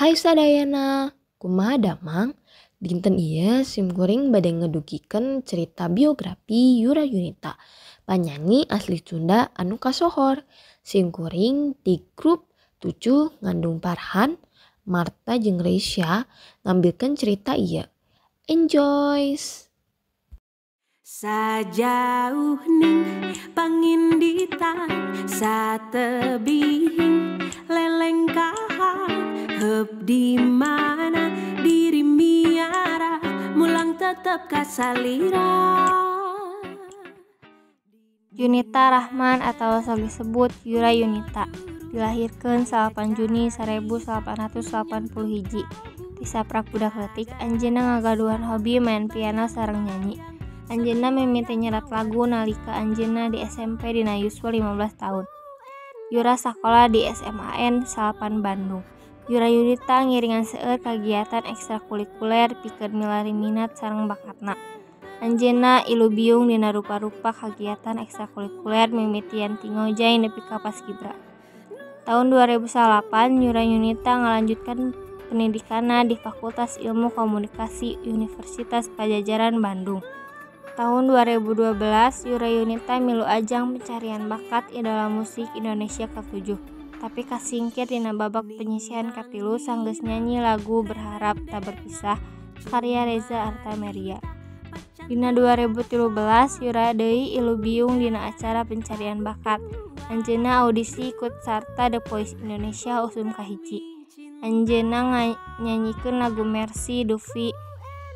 Hai sadayana, kumaha damang? Dinten ieu simkuring bade ngedugikeun cerita biografi Yura Yunita, panyanyi asli Sunda anu kasohor. Simkuring ti grup 7 ngandung Farhan, Marta jeung Reisya ngambilkeun cerita ieu. Enjoy! Sajauh ning panginditan satebihing lelengkahan heup di mana diri miara mulang tetep kasalira. Yunita Rahman atau sok disebut Yura Yunita dilahirkeun 8 Juni 1881. Ti saprak budak leutik anjeunna ngagaduhan hobi maen piano sareng nyanyi. Anjeunna mimiti nyerat lagu nalika anjeunna di SMP dina yuswa 15 taun. Yura sakola di SMAN 8 Bandung. Yura Yunita ngiringan seueur kagiatan ekstrakurikuler pikeun milari minat sareng bakatna. Anjeunna ilubiung dina rupa-rupa kagiatan ekstrakurikuler mimitian ti ngojay nepi ka paskibra. Taun 2009 Yura Yunita ngalanjutkeun pendidikanna di Fakultas Ilmu Komunikasi Universitas Padjadjaran Bandung. Tahun 2012 Yura Yunita milu ajang pencarian bakat Idola Musik Indonesia ke-7, tapi kasingkir dina babak penyisihan katilu sanggeus nyanyi lagu Berharap Tak Berpisah karya Reza Artamevia. Dina 2013 Yura deui ilubiung dina acara pencarian bakat. Anjeunna audisi ikut sarta The Voice Indonesia usum kahiji. Anjeunna nyanyikeun lagu Mercy Duffy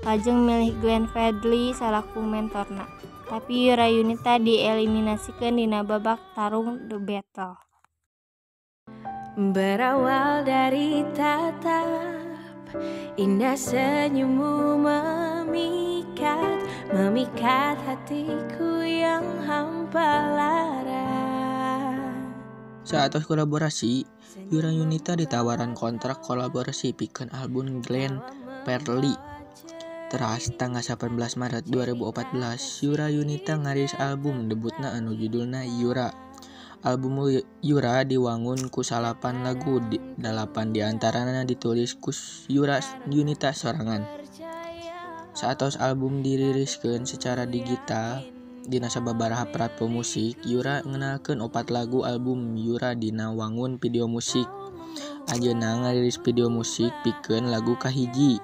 lajeng milih Glenn Fredly salaku mentorna. Tapi Yura Yunita dieliminasikeun dina babak tarung The Battle. Berawal dari tatap indah senyummu memikat, memikat hatiku yang hampa lara. Saatos kolaborasi, Yura Yunita ditawaran kontrak kolaborasi pikeun album Glenn Fredly. Teras tanggal 18 Maret 2014, Yura Yunita ngarilis album debutna anu judulna Yura. Album Yura diwangun ku 9 lagu, 8 diantarana ditulis ku Yura Yunita sorangan. Saatos album diriliskeun secara digital dina sababaraha platform musik, Yura ngenalkeun 4 lagu album Yura dina wangun video musik. Anjeunna ngarilis video musik pikeun lagu kahiji,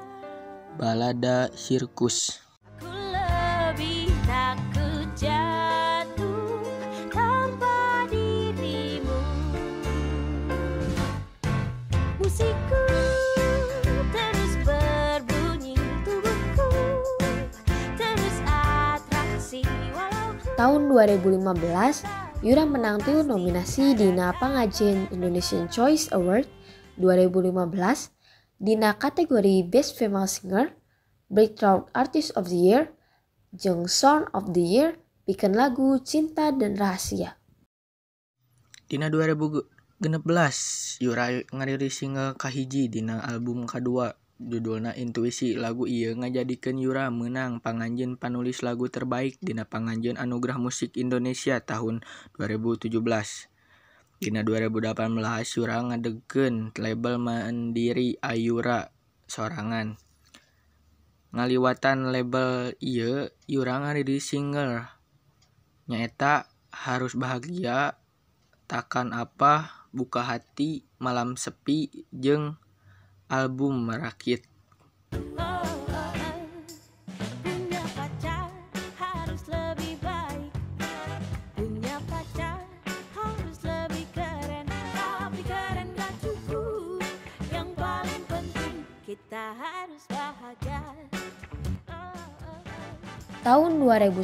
Balada Sirkus. Aku lebih takut jatuh tanpa dirimu. Musikku terus berbunyi, tubuhku terus atraksi. Tahun 2015, Yura menang 3 nominasi dina Pangajen Indonesian Choice Award 2015 dina kategori Best Female Singer, Breakthrough Artist of the Year, jeung Song of the Year pikeun lagu Cinta dan Rahasia. Dina 2016, Yura ngarilis single kahiji dina album kadua judulna Intuisi. Lagu ieu ngajadikeun Yura meunang panganjeun panulis lagu terbaik dina Panganjeun Anugerah Musik Indonesia tahun 2017. Dina 2018 Yura ngadegkeun label mandiri Ayura sorangan. Ngaliwatan label ieu Yura ngarilis single nyaeta Harus Bahagia, Takkan Apa, Buka Hati, Malam Sepi, jeung album Merakit. Punya pacar harus lebih baik, punya pacar harus lebih keren, tapi keren gak cukup, yang paling penting kita harus bahagia. Tahun 2018,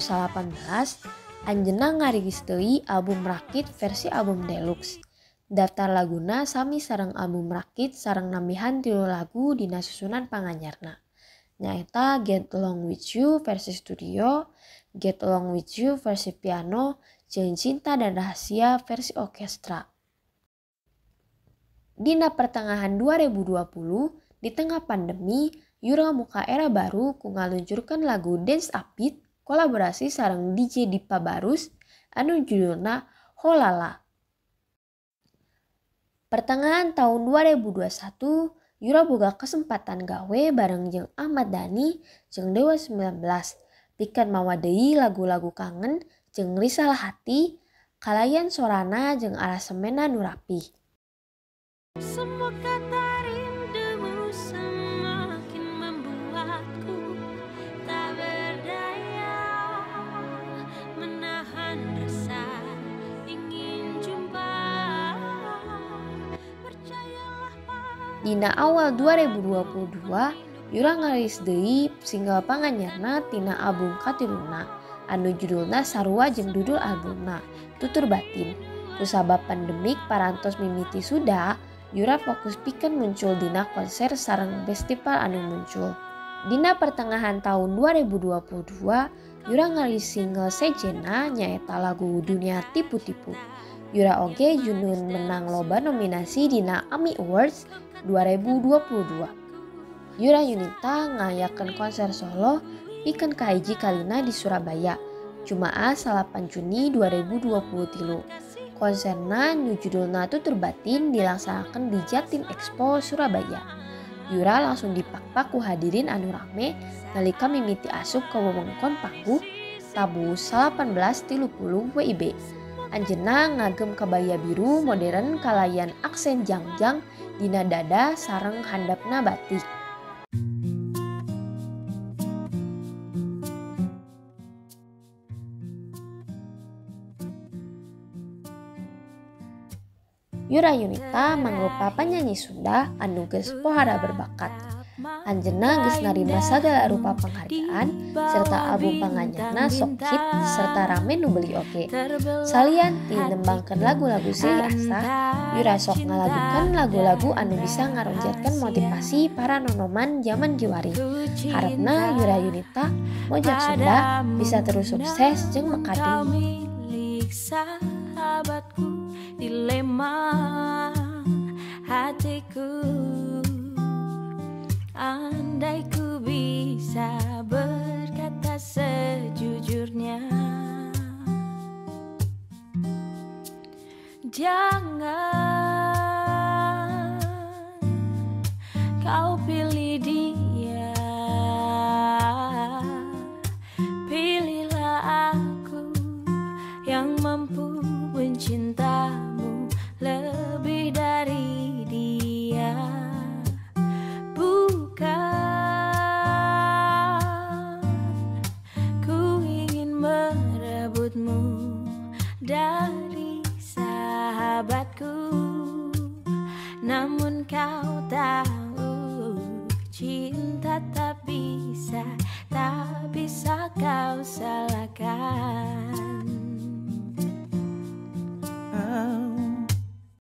anjeunna ngarilis deui album Rakit versi album deluxe. Daftar laguna sami sareng album Rakit sareng nambihan 3 lagu dina susunan panganyarna. Nyaeta Get Along With You versi studio, Get Along With You versi piano, jeung Cinta dan Rahasia versi orkestra. Dina pertengahan 2020, di tengah pandemi, Yura muka era baru ku ngaluncurkeun lagu Dance Upbeat kolaborasi sareng DJ Dipha Barus anu judulna Holala. Pertengahan tahun 2021, Yura boga kesempatan gawe bareng jeung Ahmad Dhani jeung Dewa 19 pikeun mawa deui lagu-lagu kangen jeung Risalah Hati kalayan sorana jeung aransemenna nu rapih. Semua kata rindumu semakin membuatku tak berdaya menahan rasa ingin jumpa. Percayalah Dina awal 2022, Yura ngarilis deui single panganyarna tina album katiluna anu judulna sarua jeung judul albumna Tutur Batin. Kusabab pandemik parantos mimiti sudah, Yura fokus pikeun muncul dina konser sareng festival anu muncul. Dina pertengahan tahun 2022, Yura ngarilis single sejenna nyaeta lagu Dunia Tipu-Tipu. Yura oge junun menang loba nominasi dina AMI Awards 2022. Yura Yunita ngayakeun konser solo pikeun kahiji kalina di Surabaya, Jumaah 8 Juni 2023. Konserna nu judulna Tutur Batin dilaksanakeun di Jatim Expo Surabaya. Yura langsung dipakpak ku hadirin anu rame nalika mimiti asup ke wewengkon panggung tabuh 18.30 WIB. Anjeunna ngagem kebaya biru modern kalayan aksen jangjang dina dada sareng handapna batik. Yura Yunita mangrupa penyanyi Sunda anu geus pohara berbakat. Anjeunna geus narima sagala rupa penghargaan serta album panganyarna sok hit serta rame nu beuli oge. Salian ti nembangkeun lagu-lagu silih asah, Yura sok ngalagukeun lagu-lagu anu bisa ngaronjatkeun motivasi para nonoman jaman kiwari. Harepna Yura Yunita mojang Sunda bisa terus sukses jeung mekar deui. Sahabatku, dilema hatiku, andai ku bisa berkata sejujurnya, jangan kau pilih dia, pilihlah aku yang mampu mencintamu lebih dari dia. Bukan ku ingin merebutmu dari sahabatku, namun kau tahu cinta tak bisa kau salahkan.